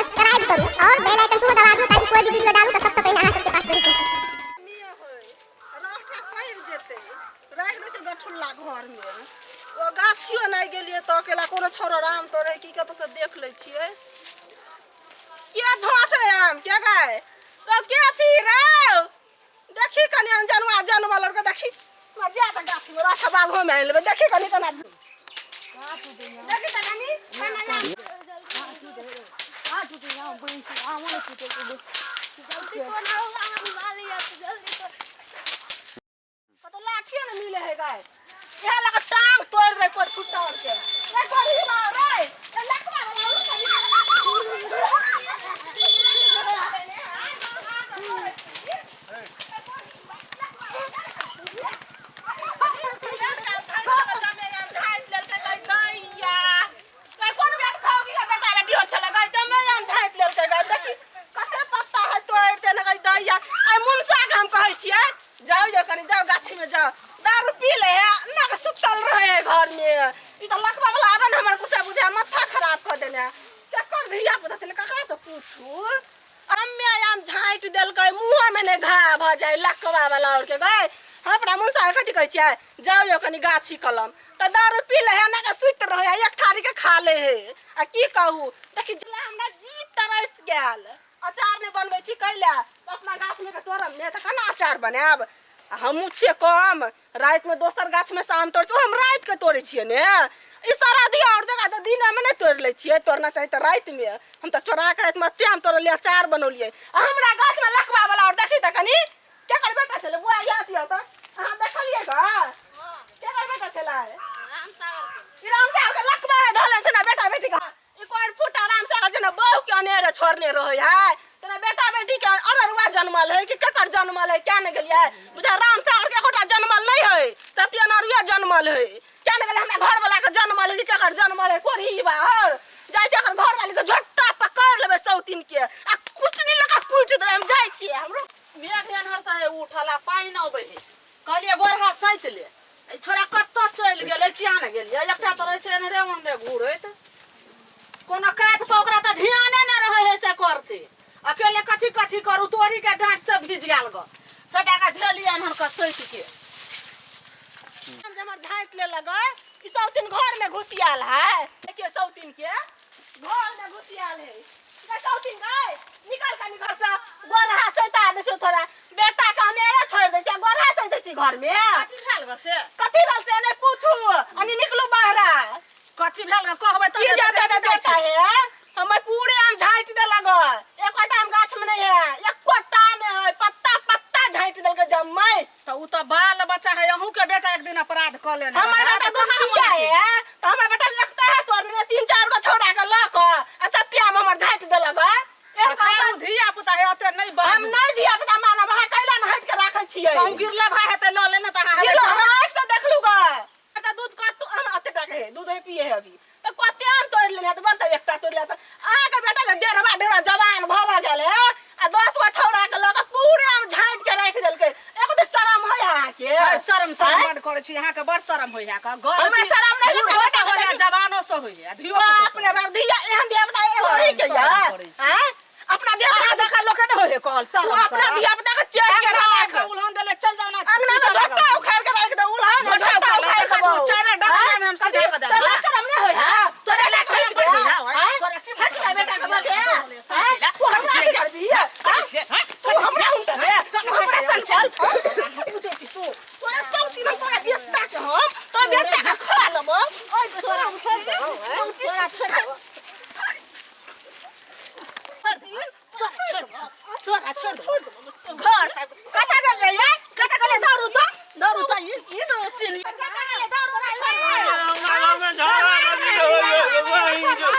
Subscribe करू और बेल icon सेहो दबा दियौ ताकि कोई भी वीडियो डालू तऽ सबसँ पहिने अहाँ सबके पास पहुँच। रास्ता सड़ि जेतै, राखि दै छै गठुल्ला घरमे। ओ गाछियो नहि गेलियै तऽ अकेला कोनो छौड़ा आम तोड़ै की कतऽसँ देख लै छियै। के झोंटे आम के गाय रौ, के छी रौ? देखी कनि अनजनुआ जनमल के देखी जा तऽ गाछी राख, बाधोमे आनि लेबै। देखी कनि केना, देखी तऽ कनि केना। कतौ लाठियो ने मिले है गाय, इएह लगा टांग तोड़ रे कोई फुट्टा के रे कोई रे ए लकवा वाला उड़। जाउ जाउ कनि जाउ गाछीमे जाउ, दारू पी ले है ना के सुतल रहे है घरमे। ई तऽ लकवा वाला आबे ने हमर कुछा बुझा माथा खराब कऽ देने। केकर धिया पुता छलै, ककरा से पूछू? अम्मे आम झाँटि देलकै, मुँहमे नहि घा भऽ जाइ लकवा वाला और के गए। हम अपना मुनसा के कथी कहै छियै? जाउ यौ कनि गाछी कलम तऽ दारू पी ले है ना के सुति रहै है, एक थारी के खा ले है। आ की कहू, देखी जला हमरा जी तरस गेल। अचार नहि बनबै छी कैला? अपना गाछमे के तोड़ब ने तऽ केना अचार बनायब? आ हमहूँ छियै कम रातिमे दोसर गाछमे से आम तोड़ै छियै, ओ हम रातिके तोड़ै छियै ने। ई सारा दिया आओर जगह तऽ दिनमे नहि तोड़ि लै छियै, तोड़ना चाही तऽ रातिमे। हम तऽ चोरा कऽ रातिमे एते आम तोड़लियै, अचार बनौलियै। आ हमरा गाछमे लकवा वाला आओर देखी तऽ कनि केकर बेटा छलै बुआ याद यऽ तऽ अहाँ देखलियै गऽ? केकर बेटा छलै? ई रामसागर के लकवा है धऽ लेने छै ने बेटा बेटी के। ई कोइ फुट आराम से जेना बहू के अनेरे छोड़ने रहै है, तेना बेटा बेटी के अररुआ जनमल है कि केकर जनमल है क्या ने गेलियै? बुझा राम सागर के एकोटा जनमल नहीं है, सबटी अनरुआ जनमल है। क्या ने गेलियै हमरा घर वाला के जनमल है कि केकर जनमल है? कोढ़ी बाहर जाइ छै, एकर घर वाली के झोटा पकड़ लेबै सौतीन के आ कुटनी लगा कुटि देबै। हम जाइ छियै हमरो मेघ एन्हर से है उठल आ पानि अबै है। कहलियै गोर हाथ सैत ले, ई छोड़ा कतऽ चलि गेलै किया ने गेलियै? एकटा तऽ रहै छै एन्हरे ओन्हरे घुरैत, कोनो काज पर ओकरा तऽ ध्याने नहि रहै है से करतै अकेले कथी कथी करू। तोरी के डाँट से भीज गेल गऽ, सबटा के धेलियै एन्हर के सैत के। हम जे हमर झाँटि लेलक गऽ, ई सौतीन घर में घुसियाल है। देखियौ सौतीन के घर में घुसियाल है। गै सौतीन गै, निकल कनी घर से, गोरहा सैता दै छौ थोड़ा। बेटा के अनेरे छोड़ि दै छै, गोरहा सैतै छी घर में। कथी भेल गऽ से? कथी भेल से नहि पूछू, अनी निकलू बाहरा। कथी भेल गऽ कहबै तऽ की जाते तऽ बेटा है हमर पूरे आम झाँटि देलक, एकोटा आम गाछ में नहीं है, एकोटा नहीं है, पत्ता पत्ता झाँटि देलकै जम्मै। तऽ ओ तऽ बाल बच्चा है, अहूँ के बेटा एक दिन अपराध कऽ लेने हमर रहै, बेटा तऽ दूध कहाँ पिया मनेतै? है तऽ हमर बेटा एकटा है तोड़ने, तीन चार गो छौड़ा के लऽ कऽ आ सब आम हमर झाँटि देलक है। तऽ खारू धिया पुता है, ओते नहि हम बाजू। नहि धिया पुता मानब, अहाँ कैला ने हटि के राखै छियै? कहूँ गिरले भाय हेतै लऽ लेने तऽ अहाँ गिरलो हम आँखि से देखलू गऽ। तऽ दूध कट्टू हम एते टा के है, दूध है पिए है अभी तऽ कते आम तोड़ि लेने तऽ बड़, तऽ एकटा तोड़ि लिया तऽ अहाँके बेटा के डेढ़वा डेढ़वा जवान भऽ भऽ गेल है आ 10 गो छौड़ा के लऽ कऽ पूरे आम झाँटि के राखि देलकै। एको दिन शरम होइ है अहाँके? है, शरम शरम आँय? बड करै छी अहाँके, बड़ शरम होइ है घर। हमरा शरम नहि, बूढ़ो बेटा से के होइ है, देखी। जवानो से होइ है, धियो बाप रे बाप, धिया एहन धिया पुता एगो शरम होई के शरम या करै छी। आँय? अपना धिया पुता देखा लोक नहि होइ है कहल तू शरम अपना शरम। धिया पुता के चेक के राख। उल्हन देले चल जाओ ना। अंगना में झोटा उखाड़ के राख दे, उल्हन झोटा झोटा उखाड़ उखाड़ के के दू चारि डंडा में हम सीधा कऽ देब। तोरा शरम नहीं होय है? तोरा ला शरम हट बड़ दे होय है, आँय? तोरा की हट जा बेटा के बोले आँय? तू हमरा की करबी आँय? तू हमरा हुनका रे, तू हमरा संग चल। पूछै छी तू, तोरा सब चीज हम तोरा बेटा के, हम तोरा बेटा के खा लेबो। ओइ तोरा छोड़ देबो, तोरा छोड़ देबो। तोरा छोड़ देबो। घर कतऽ गेलियै यै? कतऽ गेलियै? दारू तऽ दारू तऽ ई सोचिन कतऽ गेलियै? दारू नहि हमरा गाँवमे झगड़ा बड़ी होइए, बहिन जो।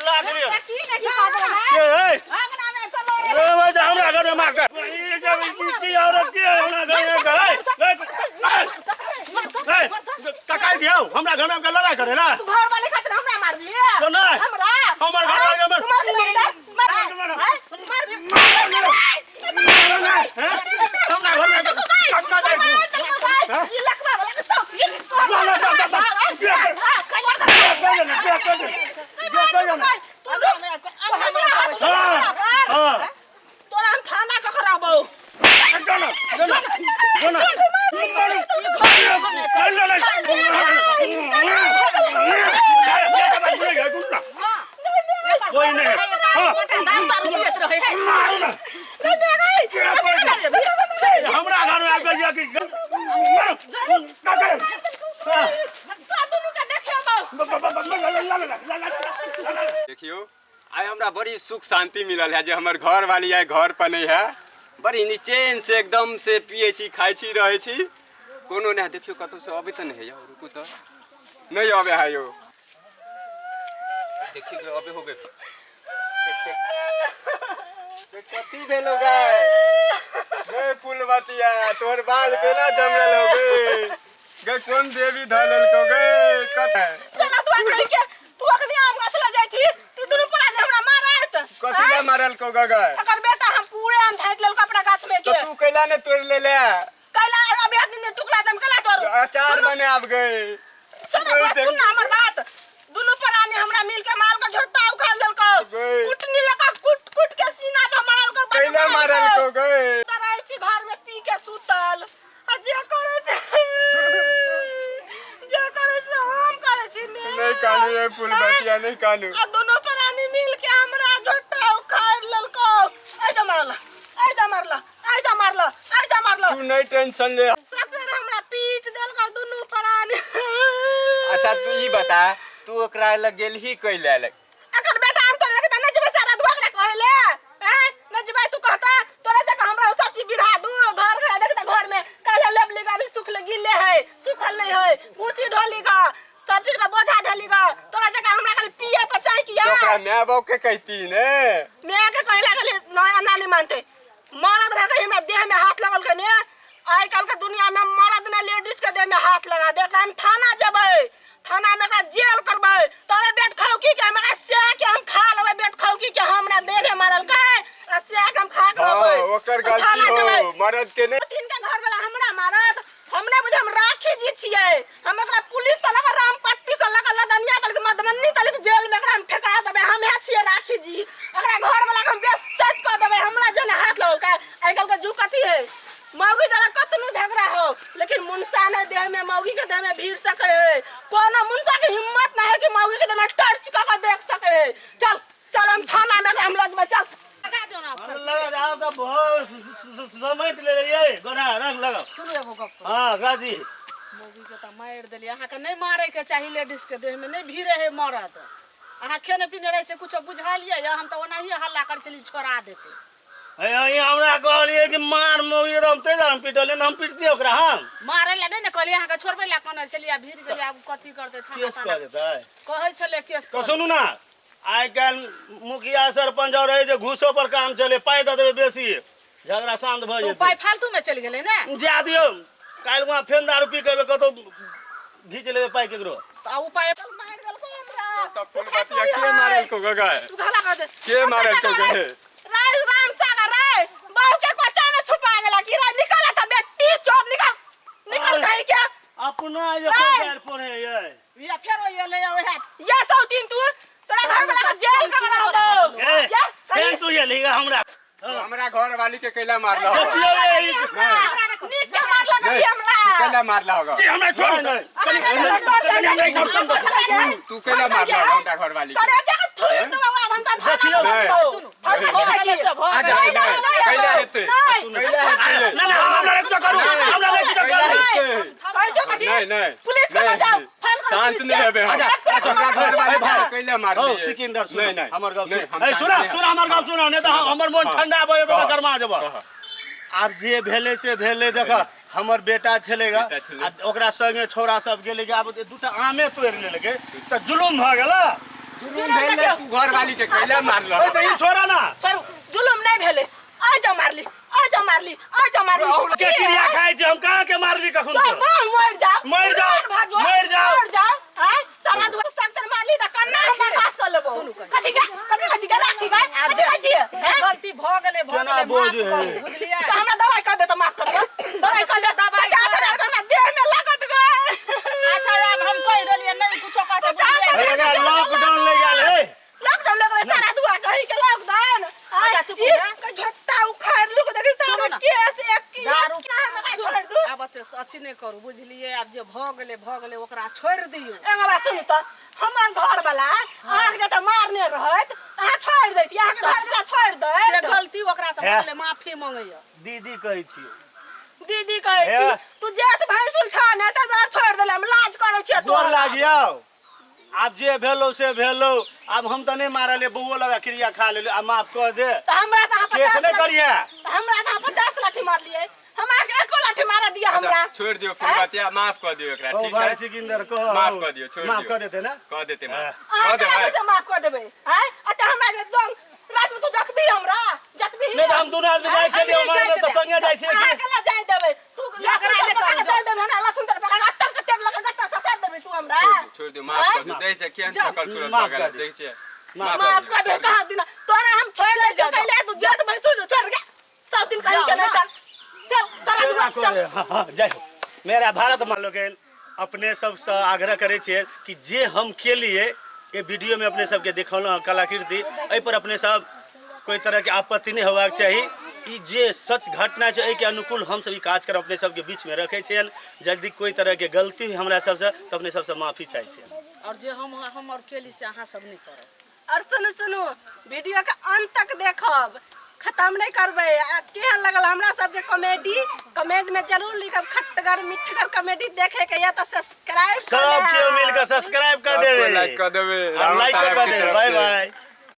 लाख लिअ। की ने की कहबै? के है? अंगना में चलो रे। ए, भाई, हमरा घरमे मार के। ई जब ई की औरत के हमरा घरमे के, है? ए, ए, ए, ककाई दियौ, हमरा घरमे के लड़ाई करे ना। तू घर वाले खातिर हमरा मारबी? तो नहीं। हमरा हमर घर वाले के तू मारबी बेटा? मार मार। मार। हैं? हमरा घरमे के कटका जाइ छी। हैं? ई लकवा वाला के सब ना, ना, ना, ना, ना। बियाह कर दे ना, बियाह कर दे। बियाह कर दे ना। हां। तोरा हम थाना ककराबौ। चलो चलो चलो कोई नहीं। हाँ। हमरा घर में आबि गेल कि देखियो, आइ हमरा बड़ी सुख शांति मिलल है जे हमर घर वाली आइ घर पर नहीं है। बड़ी निचैन से एकदम से पिए छी, खाइ छी, रहै छी, कोनो नहीं। देखियो कतौ से अबै तऽ नहीं है यौ, रुकू तऽ नहीं अबे है यौ। देखियो अबे हो गए। कथी भेलो गाय? गे फूलबतिया, तोहर बाल केना जमल हो गे? गे कोन देवी धऽ लेलकौ गे? कत चला तू अखनी के तू अखनी आम गाछ लग जाय थी, तू दुनू पड़ा जे हमरा मारत। कथी ला मारलकौ गगै? अकर बेटा हम पूरे आम झाँटि लेलको अपना गाछ में के। तो तू कैला ने तोड़ लेले? कैला अभी आदमी ने टुकड़ा दम कैला तोड़ू? अचार बने आब गए। सुन सुन हमर बात, दुनू प्राणी हमरा मिल के माल के झोटा उखाड़ लेलको। कुटनी लगा कुट कुट के सीना पर मारलको। कैला मारलको गए? रहै छी घर में पी के सुतल, आ जे करे से जे करे से हम करे छी। नहीं कानू ये फूलबतिया, नहीं कानू। आ दुनू प्राणी मिल के हमरा झोटा उखाड़ लेलको। ऐसा मारला, ऐसा मारला, ऐसा मारला, ऐसा मारला। तू नहीं टेंशन ले। सबसे हमरा पीट देलको दुनू प्राणी। अच्छा तू ई बता, तू ओकरा लग गेलही कैला लग? अकर बेटा हम तोरे लगे नहीं जेबै सारा दुआ करा कहले हैं नहीं जेबै तू कहता तोरा जका हमरा सब चीज बिरहा दू घर घर देखता घर में काल्हि लेब लेगा अभी सुख गिले है, सुखल नहीं है, भूसी ढोली का सब चीज का बोझा ढोली का। तोरा जका हमरा खाली पिए पर चाहे किया। ओकरा my बाप के कहती ने? My के कहे लागल नया ना नहीं मानते। मरद भए के हमरा देह में हाथ लगल के ने। आइ काल्हि के दुनिया में मरद ने लेडीज के देह में हाथ लगा दे। हम थाना जेबै, थाना में एकरा जेल करबै, तबे बेट खौकी के हमरा सेह के हम खा लेबै। बेट खौकी के हमरा देह में मारल के आ सेह के हम खा के लेबै। ओकर गलती हो, मरद के नहीं। तीन के घर वाला हमरा मारत, हमने बुझे हम राखी जी छियै। हम एकरा पुलिस त लगा रामपट्टी से लगा लदनिया तलक मधुबनी तलक जेल में एकरा हम ठेका देबै। हम हे छियै राखी जी, एकरा घर वाला के हम बेइज्जत क देबै। हमरा जने हाथ लगल के आइ काल्हि के जुग कथी है, मौगी जरा कतनो झगड़ा हो लेकिन मुनसा ने देह में मौगी के देह में भीड़ सके है। कोनो मुनसा के हिम्मत ना है कि मौगी के देह में टर्च क के देख सके है। चल चल हम थाना में हम लग में चल। लगा दो ना। लगा जाओ तो बहुत समेट ले रही गोरा रख लगा। सुनू एगो गप। हां गाजी मौगी के त मारि देलियै। अहाँके नहीं मारे के चाही, लेडीज के देह में नहीं भीड़े है मरद। अहाँ खेने पीने रहै छै कुछो बुझलियै? हम तऽ ओनाहिए हल्ला करै छलियै छोड़ा देतै। हमरा कहलियै कि मार मौगी हम तेज हम पिटलियै, हम पिटतियै ओकरा। हम मारै लए नहि ने कहलियै, अहाँके छोड़बै लए कहने छलियै। भीड़ गेलियै, आब कथी करतै? थाना केस कऽ देतै, कहै छलै केस। तो सुनू ना, आइ काल्हि मुखिया सरपंच और रहै जे घूसो पर काम चले, पाइ दऽ देबै बेसी, झगड़ा शांत भऽ जेतै। पाइ फालतू में चलि गेलै ने। जा दियौ, काल्हि वहाँ फेन दारू पी के एबै, कतौ घीच लेबै पाइ केकरो। तऽ ओ पाइ मारि देलको हमरा। तब फूलबतिया के मारलको गगै? तू घाला कर दे। के मारलको गगै? राय राम सागर राय बहू के कोचा में छुपा गेला कि राय निकल त बेटी चोर निकल निकल कहीं के अपना जे पैर पर है ये या फेरो ये ले ओहे ये सब तीन तू तोरा घर वाला के जेल कर रहलो। ए फेन तू ये लेगा हमरा। हमरा घर वाली के कैला मारला? देखियो ये नीक के मारला के हमरा कैला मारला होगा? जी हमरा छोड़। तू कैला मारला हमरा घर वाली के? तोरे जगह थुइर देबौ आब हम त देखियो। सुनू कैला हेतै? कैला हेतै? ना ना हमरा लग तो करू, हमरा लग तो कैला करू। हेतै? नहीं नहीं, पुलिस के बजाओ, फाइल करो। शांत नहीं हेबे हम। हमरा घर वाली के कैला मारली? सिकंदर सुन नहीं नहीं, हमर गप नहीं, सुन। ए सुन सुन हमर गप सुन, नहीं त हमर मन ठंडा भऽ जेतौ त गरमा जेबौ। आब जे भेलै से भेलै। देख हमर बेटा छलैगा आ ओकरा संगे छोरा सब गेलै, आब दूटा आमे तोड़ि लेलकै त जुलुम भऽ गेल। जुलुम भेलै? तू घर वाली के कैला मारल? ओए त ई छोरा ना जुलुम नहीं भेलै। आ जा मारली, आ जा मारली, आ जा मारली। के क्रिया खाइ छै? हम कहाँ के मारली कखन? तो मर जाओ, मर जाओ, मर जाओ, मर जाओ। हां सारा दुआ सख्त मारली त कन्ना हम बर्दाश्त कर लेबो। कथी के कथी कथी के राखी भाई? आब कथी खाइ छियै? गलती भऽ गेलै, भऽ गेलै, माफ करू, बुझलियै? तऽ हमरा दवाइ कऽ दे त माफ कर दे, दवाइ कऽ दे। 50,000 के हमरा देह में लागत गे। अच्छा आब हम कहि देलियै, नहीं कुछो कहतै, बुझलियै? लॉकडाउन लागि गेल हे, लॉकडाउन लगलै सारा दुआ कहि के लॉकडाउन। अच्छा चुप। ई नहि करू, बुझलियै? आब जे भऽ गेलै भऽ गेलै, ओकरा छोड़ि दियौ। एगो बात सुनू तऽ, हमर घर वाला अहाँके जतऽ मारने रहत, अहाँ छोड़ि दैतियै? अहाँके घर वाला छोड़ि से दैत? गलती ओकरा से हे। भऽ गेलै, माफी मंगैया। दीदी, कहै छियै। दीदी कहै छी। हे। तू जेठ भैंसुर छ ने, तऽ दुआरे छोड़ि देले। हम लाज करै छियै गोर तोहर। लागियौ। आब जे भेलो से भेलो। आब हम तऽ नहि मारलियै, बौओ लगा क्रिया खा लेलियै। आब माफ कऽ दे। तऽ हमरा तऽ अहाँ केस 50 नहि करिहे। तऽ हमरा तऽ अहाँ 50 लाठी मारलियै, हमरा के एको लाठी मारऽ दिअ हमरा। अच्छा, छोड़ि दियौ फुलबतिया, माफ कऽ दियौ एकरा। ओ ठीक भाई है, सिकंदर, कह। माफ कऽ दियौ, छोड़ि माफ दियौ। कऽ देते ना? कऽ देते माफ। अहाँ कऽ केना देबै। से माफ कऽ देबै? आँय, आ तऽ हमरा जे दंग रातिमे तू जतबी हमरा जतबी। नहि तऽ हम दुनू आदमी जाइ छलियै, मारने तऽ संगे जाइ छियै अहाँ की? केना जाय देबै? तू झगड़ा नहि करू, जाय देबै हमरा? लहसुन तर पका के अत्तर के तेल लगा के ससार देबै तू हमरा? छोड़ि दियौ, छोड़ि दियौ, माफ कऽ दियौ। दै छै केहन जाउ। सकल सूरत माफ भऽ कऽ गेल, दियौ। दै छै। माफ कऽ दे कहाँ दिना तोरा हम छोड़ि दै छियौ कैले? तू जेठ भैंसुर छौ, छोड़ के सब दिन कहीं के जाउ नहि। ना। चल चल सारा केना दिन चल। करे? हाँ, हाँ, जय हो मेरा भारत माँ। लोकनि, अपने सबसँ आग्रह करै छियै कि जे हम केलिए ए वीडियोमे, अपने सबके देखौलहुँ हँ कलाकृति, एहिपर अपने सब कोइ तरहके आपत्ति नहि होबाक चाही। ई जे सच घटना छै, एहिके अनुकूल हमसब ई कार्यक्रम अपने सबके बीचमे रखै छियनि। जल्दी कोइ तरहके गलती होइ हमरा सबसँ तऽ अपने सबसँ माफी चाहै छियनि। और जे हम और केली से अहाँ सब नहि करब। और सुनू सुनू, वीडियो के अंत तक देखब, खत्म नहीं करबै। आ केहन लगल हमरा सबके कॉमेडी, कमेंट में जरूर लिखब। खटगर मिठगर कॉमेडी देखे के या तऽ सब्सक्राइब कर सब केओ लेब। मिलके सब्सक्राइब कर सबको देबै लाइक कऽ देबै। आ राणा लाइक साहेब कर के देबै। तरफ बाय से। बाय।